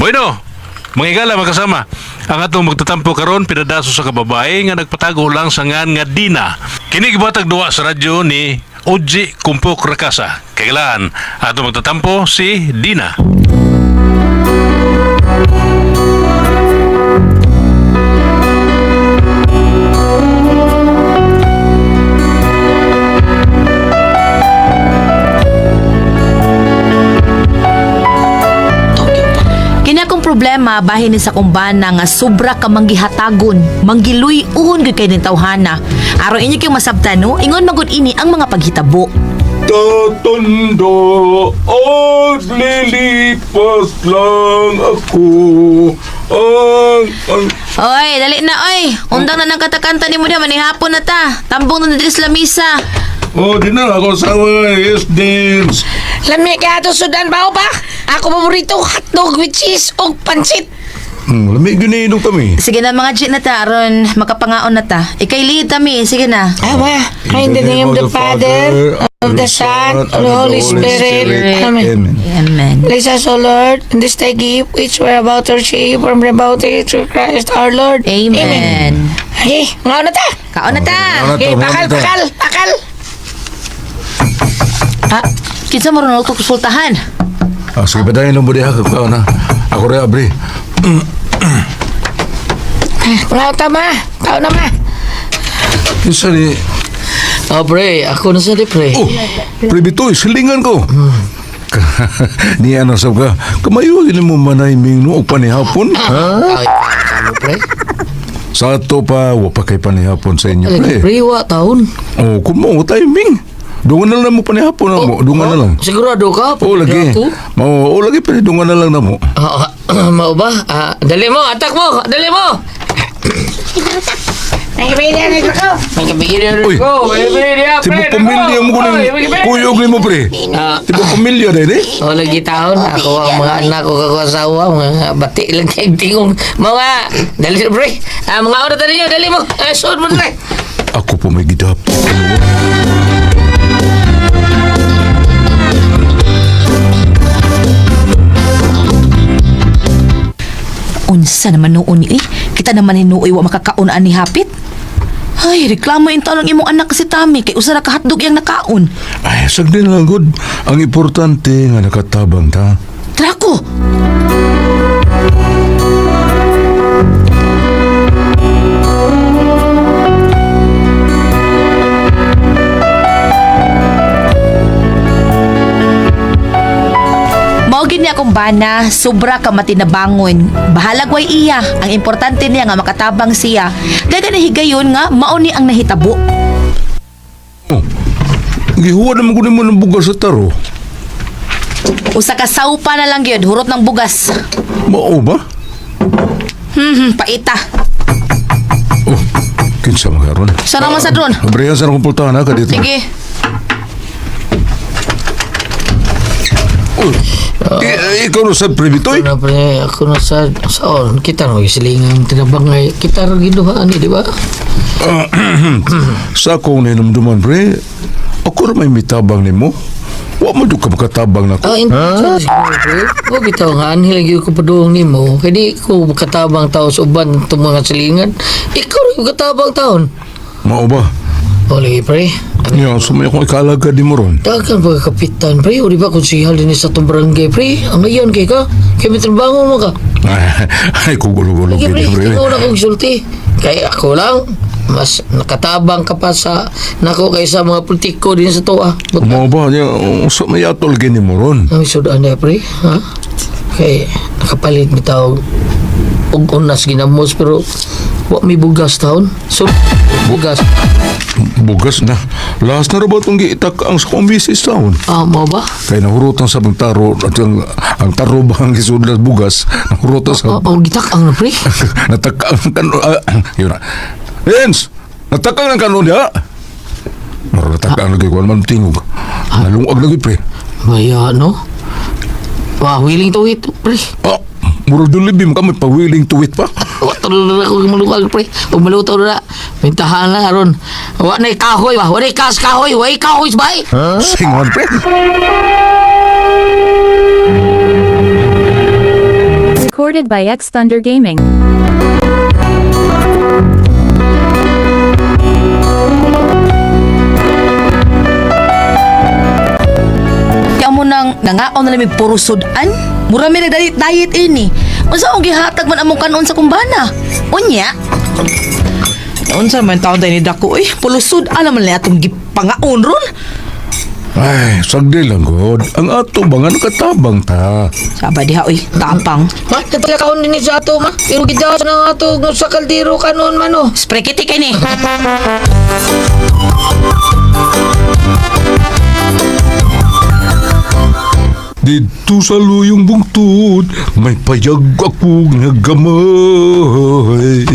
Bueno, mga higala makasama, ang atong magtatampo karon pinadaso sa kababae nga nagpatago lang sa ngan nga Dina. Kini gibuhatag duwa sa radyo ni Oji Kumpok Rakasa. Kailan atong magtatampo si Dina. Kini akong problema bahin ni sa kumbana nga sobra ka manggihatagon, manggiluy-uhon gyud kay ning tawhana. Aron inyo kayong masabtan no, ingon magud ini ang mga paghitabo. Tatanda at lilipas lang ako ang Oy, dali na oy. Undang na nang katakanta nimo diha manihapon na ta. Tambong na diri sa lamisa. Oh, di na ako sa yes dance. Lami kaya ato sudan ba ba? Ako paborito hotdog with cheese og pansit. Lamig yun eh, nung kami. Sige na mga G na ta aron makapangaon na ta. Ikay lead mi, sige na. Ama, in the name of the Father, of the Son, of the Holy Spirit. Amen. Amen. Amen. Bless us, O Lord, and this thy gift which we're about to receive from the bounty through Christ our Lord. Amen. Okay, ngaon na ta. Kaon na ta. Kaon na Okay, ta, pakal, ngaon na ta. pakal, pakal. Ah, kinsa mo ron konsultahan? Ah, sige pa tayo nung budiha ka na. Ako rin, abri. Ngaon ta ma. Tao na ma. Kinsa ni... Oh, pre, ako na sa di, pre. Oh, pre Bitoy, silingan ko. Ni ano sab ka, kamayo din mo manay ming no og panihapon. Ha? Ay, kamo, pre. Sa ato pa, wa pa kay panihapon sa inyo, Lagi, pre. pre, wa taon. Oh, kumo timing. Dungan na lang mo panihapon na mo, dungan na lang. Sigurado ka? Oh, lagi. Ako? Mao, oh, lagi pre, dungan na lang na mo. Ah, ah, mao ba? Ah, dali mo, atak mo, dali mo. May kabigyan na ko. May kabigyan Uy. ko. May kabigyan, pre. Tibo pamilya mo ko ning kuyog nimo pre. Ah. Tibo pamilya din eh. Oh, lagi taon. Ako ang mga anak ko kako asawa, mga bati lang kay tingong. Mga, dali pre. Ah, mga oras dali nyo, dali mo. Ah, suod mo pre. Ako po may gidap. Unsa naman noon ni eh. Kita naman hinuoy wa makakaon ani hapit. Ay, reklamo in taon ang imong anak si Tami kay usa ra ka hotdog iyang nakaon. Ay, sagdi lang good. Ang importante nga nakatabang ta. Trako. Mao gid niya akong bana, sobra ka matinabangon. Bahalag way iya, ang importante niya nga makatabang siya. Daga na higayon nga mao ni ang nahitabo. Oh. Gihuwa naman ko nimo ng bugas sa taro. Usa ka saupa na lang gyud, hurot ng bugas. Mao ba? Paita. Oh, kinsa man karon? Sana man sa drone. Abrihan sa akong pultahan ha, ka dito. Sige. Oh, ikaw no sa pre Bitoy? Ako na pre, ako na sa saon. Kita na silingang tinabang ngay. Kita ra giduha ani, di ba? Sa akong ninumduman pre, ako ra may mitabang nimo. Wa mo jud ka makatabang nako. Ah, huh? Pre. Wa bitaw nga anhi lagi ko paduong nimo. Kay di ko katabang tao sa uban itong mga silingan. Ikaw ra yung katabang taon. Mao ba? O lagi pre. Nya, sumay akong ikalagad nimo ron. Dagan pa kapitan pre. O di ba konsihal din sa itong barangay pre. Ang ngayon kay ka. Kay may trabaho mo ka. Ay, ay kugulo-gulo Lagi pre, gid pre. ikaw na kong sulti. Kay ako lang mas nakatabang ka pa sa nako kaysa mga politiko din sa tuwa. But, Mao ba nya usa may atol gini mo ron. Ang sudan na pre, ha? Kay nakapalit bitaw og unas ginamos pero wa may bugas taon. So bugas. Bugas na. Last na ra ba itong giitak ang sa kong misis taon? Ah, mo ba? Kay nahurutan sa bang taro at ang taro ba ang gisudlan bugas nahurutan sa Oh, oh gitak ang na pre. natakang kano yun na. Jens! Natakang ng kanon niya! Maro natakang lagi ko man tingog. Nalungag lagi pre. Maya no. Wah, willing to eat pre. Ah, murag dulibim ka may pa-willing to wait pa. Wa tulo na ako maluwag pre. Ug maluto na. Mintahan lang aron. Wa nay kahoy ba? Wa nay kas kahoy, wa kahoy bay. Singon pre. Recorded by X Thunder Gaming. Kaya mo nang nangaon na lamig puro sudan. Mura mi nagdayit diet ini. Unsa ang gihatag man among kanon sa kumbana? Unya. Unsa man taon tayo ni dako eh. Pulo sudan naman lang atong gipangaon ron. Ay, sagdi lang god. Ang ato ba nga nakatabang ta? Saba diha oy, tapang. Ma, napalakaon din ni sa ato, ma. Pero gidaw na nga ato sa kaldero kanon man, oh. Spray kiti kay ni. Dito sa luyong bungtod, may payag ako nga gamay.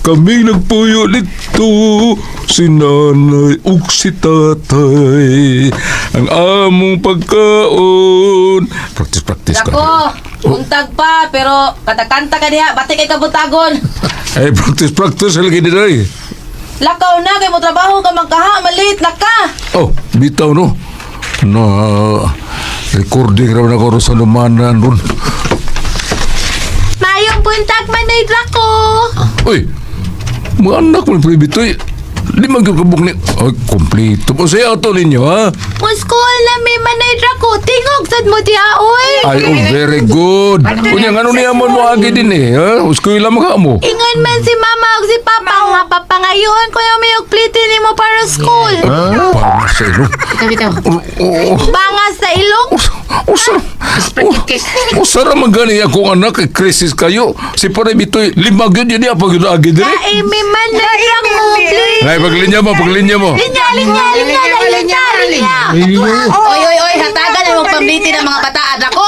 Kami nagpuyo dito, si nanay ug si tatay. Ang among pagkaon. Practice, practice ka. Dako, untag pa pero katakanta ka diha, bati kay kabutagon. Ay, practice, practice. Haligi din. Lakaw na kay mo trabaho ka man kaha, malit na ka. Oh, bitaw no. Na recording raw na ko sa lumanan ron. Mayong buntag manoy Draco. Uy, mga anak mo ni Bitoy. Limang yung kabuk ni... Ay, kompleto po siya ato ninyo, ha? Mo school na mi manoy Draco. Tingog sad mo diha oy. Ay, oh, very good. Unya, nga niya mo mo agi din eh, ha? Uskuila mo ka mo. Ingon man si mama ug si papa nga papangayon ko yung may plite nimo para school. Para sa ilo. Bitaw, bitaw. Oo, Bangas sa ilong. usara. Usara man gani akong anak, eh, crisis kayo. Si Pare Bitoy, limag yun, yun niya pag yun agi din eh. Kaimi manoy Draco, please. Ay, paglinya mo, paglinya mo. Linya, linya, linya, linya, linya. Oy, oy, oy, hatagan ang pamliti ng mga bataan ako.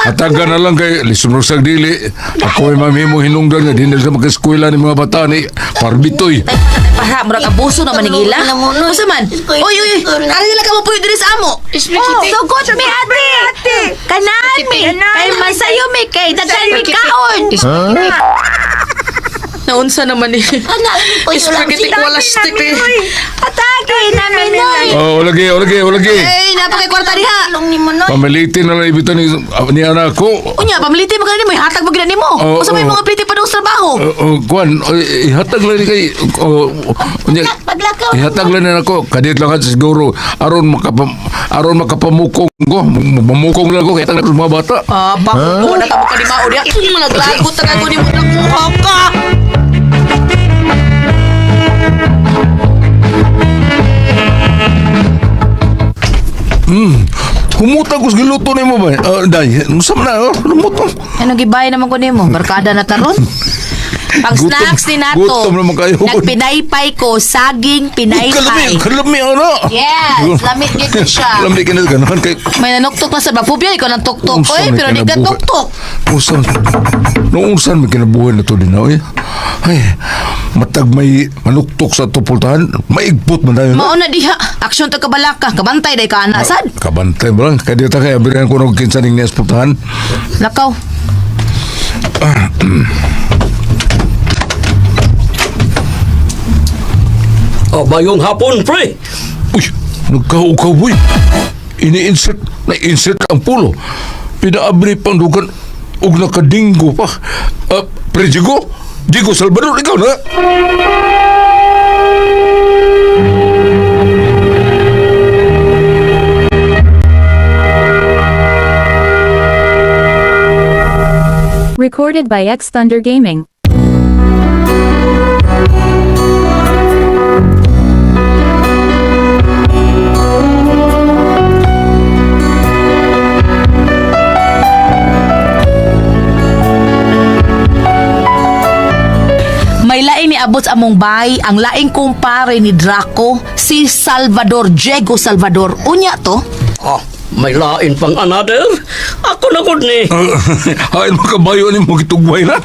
Hatagan na lang kay Lisumrog sa dili. Ako ay mamimo hinungdan nga di na sa makaskwela ni mga bata ni Parbitoy. Para murag abuso naman ning ila. Unsa man? Oy, oy, oy. Ari nila ka mo puyo diri sa amo. Oh, Sugot mi ate. Kanan mi. Kay masayo mi kay daghan mi kaon. Naunsa naman ni. Spaghetti walastik eh. Atake namin noy. Oh, lagi, oh, lagi, oh, lagi. Ay, napakay kwarta diha. Pamilitin na lang ibitan ni anak ko. Unya, pamiliti mo ganun mo, ihatag mo gina nimo. Oo, Unsa may oo. mga pliti pa dong sa trabaho? Oh, oh, kuan, oh, ihatag lang ni kay oh, unya, ihatag lang ni ako. Kadit lang at siguro aron makapamukong ko. Mamukong lang ko kay tag mga bata. Ah, bako ko na tamo ka ni mao diha. Naglagot na ko nimo nakuha ka. Humuta ko sa giluto nimo ba? Day, unsa man na? Oh, lumuto. Ano gibay naman ko nimo? Barkada na taron. Pag Gutom- snacks ni Nato, gutom naman kayo. Nagpinaypay ko, saging Kalami, pinaypay. kalami ana. Yes, lamit gid ni siya. Lami kini ganahan kay May nanuktok na sa bafubya, ikaw nang tuktok Unsa oy, may pero di ka kinabuhi? tuktok. Unsan noong unsan may kinabuhi na to din oy. Ay, matag may manuktok sa tupultahan, maigpot man tayo. Mao na diha, aksyon ta kabalaka, kabantay day ka ana sad. Kabantay mo lang. Kaya dito kaya abrihan ko ng kinsa ning niya sa pultahan. Lakaw. Oh, bayong hapon, pre. Uy, nagkaukaw boy. Ini-insert, na-insert ang pulo. Pinaabri pang dugan og nakadinggo pa. Pre Diego, Diego Salvador, ikaw na. Recorded by X Thunder Gaming. May laing ni abot sa among bay, ang laing kumpare ni Draco, si Salvador, Diego Salvador. Unya to. Oh, may lain pang another. Ako na gud ni. Hain makabayo ni mo gitugway na.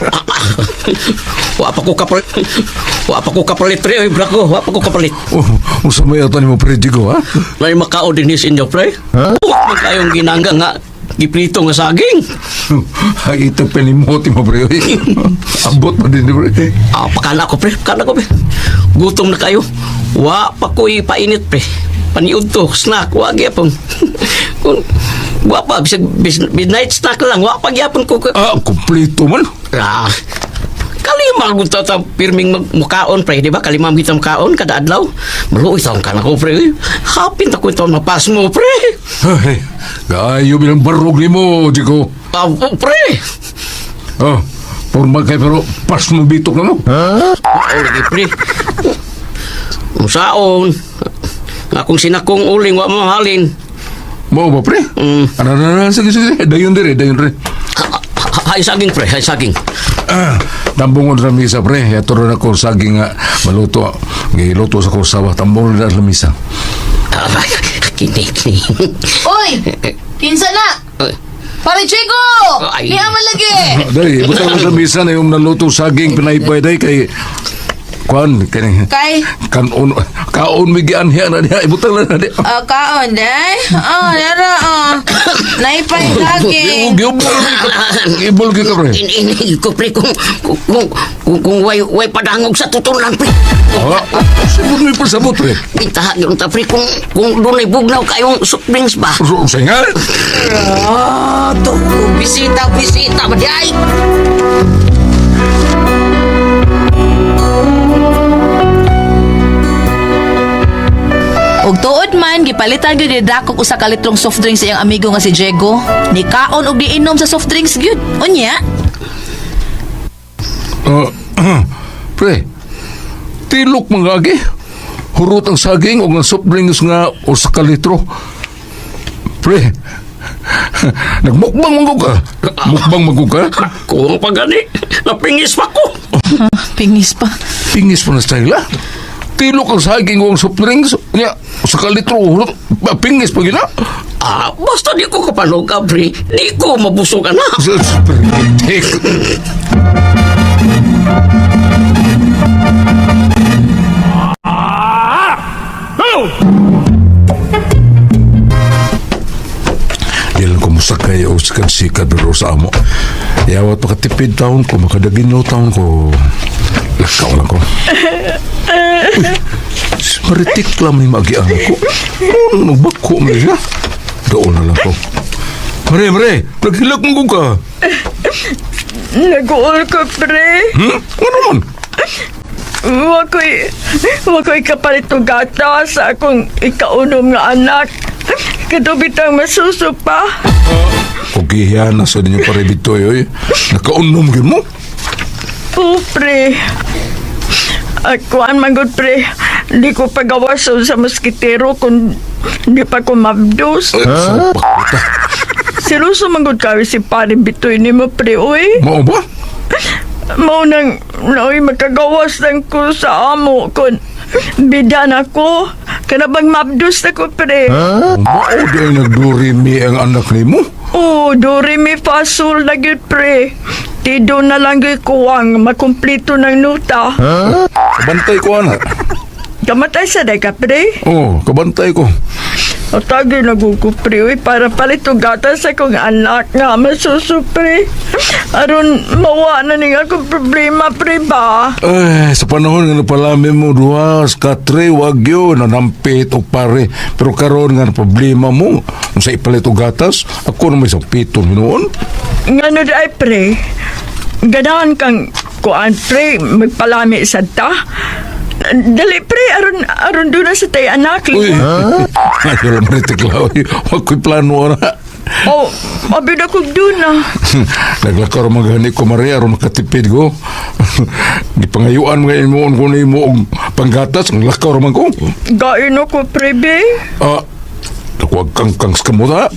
Wa pa ko kapalit. Wa pa ko kapalit, pre. Oy, brako, wa pa ko kapalit. Oh, unsa may ata ni mo pre Diego, ha? May makao din ni inyo, pre. Huh? Wa man kayong ginangga nga giprito nga saging. Ay, ito penimoti mo pre. Oy. Abot pa din ni pre. Ah, pakana ko, pre. Pakana ko, pre. Gutom na kayo. Wa pa ko'y painit, pre. Paniud to, snack, wa gyapon. Kung wa pa, bisag midnight snack lang, wa pa gyapon ko. Ah, kumpleto man. Ah, kalima gud ta ta pirming mukaon, pre, di ba? Kalima kita mukaon kada adlaw. Maluoy taon ka na ko, pre. Hapin ta ko taon mapas mo, pre. Ay, gaayo bilang barog nimo, Jigo. Ah, oh, pre. Oh, formal kay pero pas mo bitok na mo. Oo, lagi, pre. Musaon. Nga kung sinakong uling, wa mo mahalin. Mao ba, pre? Mm. Ano na na, sige, sige, dayon dire, dayon dire. Hay saging, pre, hay saging. Ah, tambungon sa misa, pre. Yato rin ako saging nga maluto. Giluto sa kusawa, tambungon na sa misa. Ah, kini, kini. Oy! Kinsa na? Ay. Pare Chico! Ay. Niya man lagi! Dai, butang sa misa na yung naluto saging pinaypay day kay kuan kani Kay, kanon kaon mi gianhian na diha ibutang lang na diha. kaon, day? Oh, dara, oh. Naipay lagi. Giubol gibol gyud ka, pre. Ini ko, pre, kung way padangog sa tutulan, pre. Ah, sabot mi pasabot, pre. Kita yung ta, pre, kung dunay bugnaw kayong soft drinks ba? So, singa. Ah, to, bisita, bisita, ba di ay? Og tuod man, gipalitan gyud ni Dakog usa ka litrong soft drinks sa iyang amigo nga si Diego. Ni kaon og giinom sa soft drinks gyud. Unya, Ah, pre. Tilok mga agi. Hurot ang saging og ang soft drinks nga usa ka litro. Pre. Nagmukbang man ka. Mukbang man ka. Kuwang pa gani, napingis pa ko. pingis pa. Pingis pa na style ah. Tilok ang saging og ang soft drinks. Nya, usa ka litro hurot. Pingis pa gina. Ah, basta di ko kapanog ka, pre. Di ko mabusog na. Pre, Di lang kumusta kayo o sikat-sikat pero sa amo. Yawat makatipid taon ko, makadaginaw taon ko. Lakaw lang ko. Uy, maritik lang ni magiang ko. Ano, nagbako mo siya. Doon na lang ko. Mare, mare, naghilak mo ko ka. Nag-uol ko, pre. Hmm? Ano man? Wako'y kapalit og gatas sa akong ikaunom nga anak. Kadubitang masuso pa. Kugihan na sa ninyo pare bitoy, oy. Nakaunom gyud mo. Po, pre. Akuan man gud, pre. Di ko pagawason sa moskitero kung di pa ko mabdos. Huh? Sa Seryoso man gud kayo si pare Bitoy ni mo, pre, oy. Mao ba? Mao nang naoy makagawas lang ko sa amo kun bidan ako. Kana bang mabdos na ko, pre? Mao di ay nagdurimi ang anak nimo. Oh, do re mi fa sol na gyud, pre. Tido na lang gyud kuwang makumplito ng nota. Kabantay ko ana. Kamatay sa day ka, pre. Oh, kabantay ko. O tagay nagugo, pre. Uy, para palit og gatas sa akong anak nga masuso, pre. Aron mawa na ning akong problema, pre ba? Eh, sa panahon nga napalami mo duha, katre, wagyo, nanampit o pare. Pero karon nga problema mo, kung sa ipalit og gatas, ako na may sa piton noon. Ngano di ay, pre? Ganahan kang kuan, pre, magpalami sa ta. Dali, pre, aron aron doon na sa tay anak. Uy, ayaw lang maritikla, uy. Huwag ko'y plano na. Oh, abi na kog doon na. Naglakaw ra maghani ko Maria aron makatipid ko. Gipangayuan mga imuon ko nimo og panggatas, ang lakaw ra man ko. Gain ako, pre, be. Ah, nakuwag kang kang skamuta.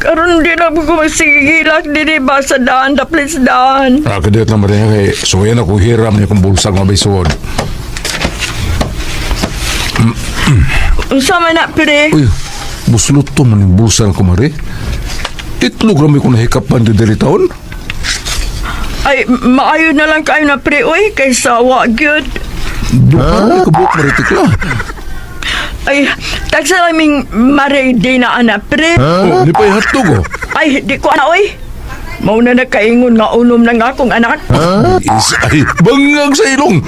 Karon di na ko magsigilak diri ba sa daan, daplit sa daan. Ah, kadiyot na Maria kay suwayan ako hiram niya kong bulsa nga may suod. Unsa man na, pre? Uy, buslot to man yung bulsa ko Maria. Itlog rami ko nahikapan di diri taon. Ay, maayo na lang kayo na, pre, uy, kaysa wa gyud. Duha huh? Kabuk maritikla. Ay, tagsa laming mare di na ana, pre. Oh, di pa ihatog oh. Ay, di ko ana, uy. Mauna na kaingon nga unom na nga akong anak. Is ay bangag sa ilong.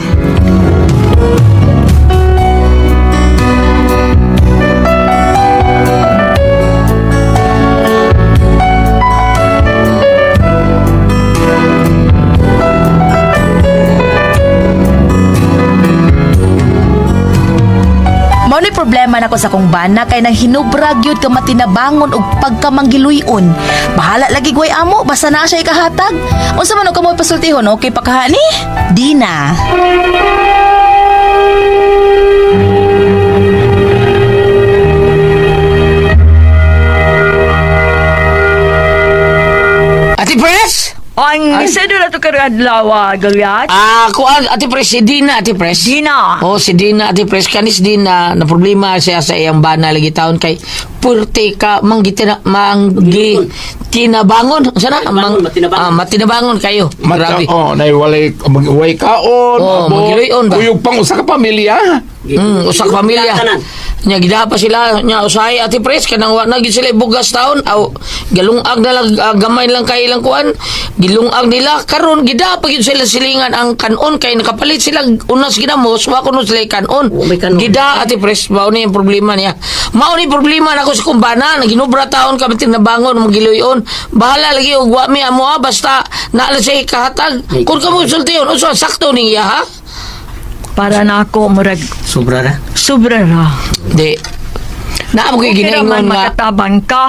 Mao ni problema nako sa kong bana kay nang hinubra gyud ka matinabangon og pagkamanggiluyon. Bahala lagi gway amo basta naa siya ikahatag. Unsa man og kamoy pasultihon, okay pa kaha ni? Dina. Ate Pres? Ang isa doon na ito karong adlaw, Goliath. Ah, kuan Ate Pres si Dina, Ate Pres. Dina. Oh, si Dina, Ate Pres kanis Dina na problema siya sa iyang bana lagi taon kay purte ka manggitina manggi tinabangon sana Matinabangon, matinabangon. Ah, matinabangon kayo. Mata, Grabe. oh, nay walay way kaon, Oh, abot, magiluyon ba? Kuyog pang usa ka pamilya. Usa ka pamilya. Tanan. Nya gidaha pa sila nya usahay Ate Pres kanang wa na gid sila bugas taon aw galungag na lang gamay lang kay ilang kuan gilungag nila karon gidaha pa gid sila silingan ang kanon kay nakapalit sila unas ginamos wa kuno sila kanon. Wa may kanon. Gida Ate Pres mao ni ang problema niya. Mao ni problema nako sa kumbana naginubra taon kami tinabangon magiluyon. Bahala lagi og wa mi amo ah, basta naa lang siya kahatag. Kun kamo sultihon unsa sakto niya ha? Para na ako, murag, Sobra ra. sobra ra. Di. Naa mo kay Okay ginaingon raman nga makatabang ka.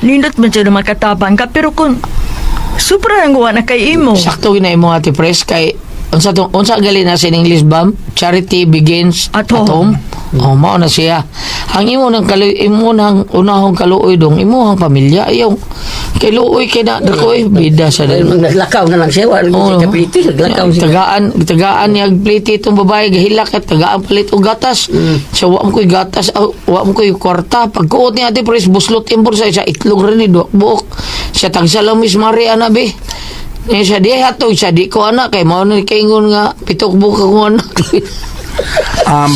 Nindot man siya na makatabang ka. Pero kung sobra ang gawa na kay imo. Sakto gina imo Ate Pres kay unsa tong unsa gali na sa in English bam? Charity begins At home. Oh, mao na siya. Ang imo nang kalu imo nang unahong kaluoy dong imuhang pamilya ayaw. Kay luoy kay na dako eh bida sa Dahil dahil. naglakaw na lang siya. Wala Oo. siya kapiti. Naglakaw siya. Tagaan, tagaan niya plate itong babae gahilak at tagaan palit og gatas. Siya wa mo ko'y gatas, ah, wa mo ko'y kwarta. Pagkuot ni Ate Pres buslot impor sa isa itlog rin ni duak buok. Siya tagsa lang Miss Maria ana be. Niya siya di hatog siya di ko anak kay mao ni kaingon nga pitok buok akong anak.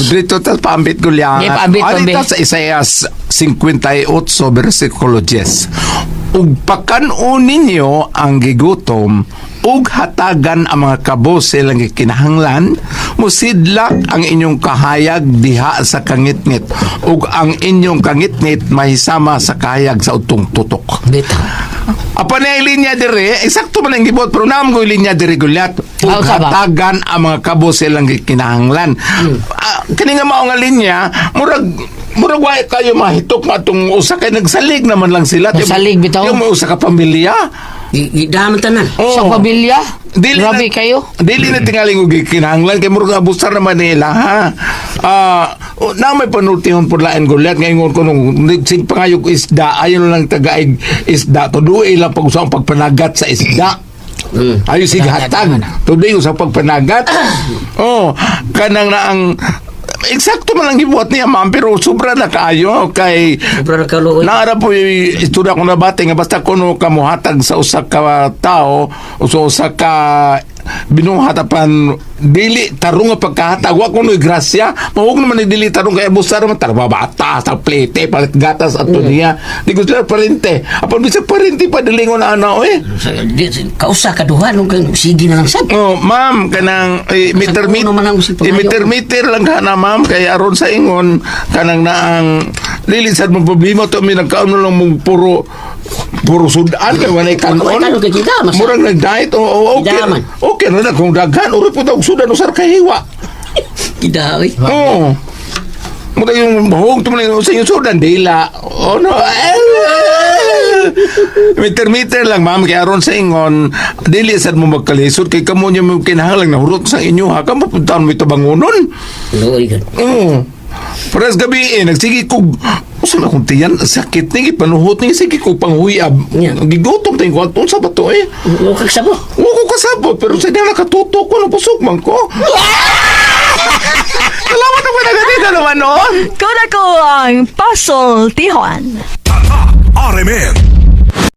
Dito ta paambit ko liya. Di, paambit, paambit. Arita sa Isaias 58 versikulo 10. Ug pakan-on ninyo ang gigutom ug hatagan ang mga kabos sa ilang gikinahanglan, musidlak ang inyong kahayag diha sa kangitngit ug ang inyong kangitngit mahisama sa kahayag sa utong tutok. Bitaw. Apa na yung linya dire, eksakto man ang gibot, pero naam ko yung linya dire gulyat. Ug Ah, usa ba? hatagan ang mga kabos sa ilang gikinahanglan. Ah, kani nga mao nga linya, murag murag wa kayo mahitok matong usa kay nagsalig naman lang sila. Nagsalig, bitaw. Yung may usa ka pamilya. Gidahan man tanan. Oo. Sa pamilya, Dili grabe na- kayo. Dili na tingaling og gikinahanglan kay murag abusar naman nila ha. Ah, na may panultihon pud lain gulyat ngayon ko nung sig pangayog isda ayon lang tagaig isda tuduy lang pag usang pagpanagat sa isda. Ayo sig hatag. Tuduy usang pagpanagat. Oh, kanang na ang eksakto man ang gibuhat niya ma'am pero sobra na kaayo kay Sobra ra kaluoy. Naara po yung istorya ko nabati nga basta kuno ka mohatag sa usa ka tao o sa usa ka binuhat apan dili tarong nga pagkahatag wa kuno grasya mawag naman ni dili tarong kay abusar man tarong bata sa plete palit gatas ato niya di ko sila parente apan bisag parente pa dili na ana oy. Kausa ka duha nung kang sige na lang sad. Oh, ma'am, kanang eh, meter Sa puno man ang usig pangayo. meter meter lang ka na ma'am kay aron sa ingon kanang naang dili sad mo problema to mi nagkaon na lang mong puro puro sudan kay walay kanon. Walay kanon kay kita, mas- Murag nag-diet o oh, okay. Kita man. Okay na na kung daghan uri po og sudan usar kahiwa. Gidaha oy. Oo. Mura yung bahog tumaling sa yung sudan dila. Oh no. Meter meter lang ma'am kay aron sa ingon dili sad mo magkalisod kay kamo niyo mo kinahanglan nahurot sa inyo ha kamo puntahan mo ito bangunon. Luoy ka. Oo. Pares gabi eh, nagsige kog usa na kong tiyan, sakit ni gipanuhot ni sige kog panghuyab. Yeah. Gigutom tayo ko unsa ba to eh. Wa kag sabo. Wa ko kasabot pero sa di nakatutok ko nabusog man ko. Salamat naman agad dito naman noon. Ikaw na ko ang Puzzle Tihon. RMN.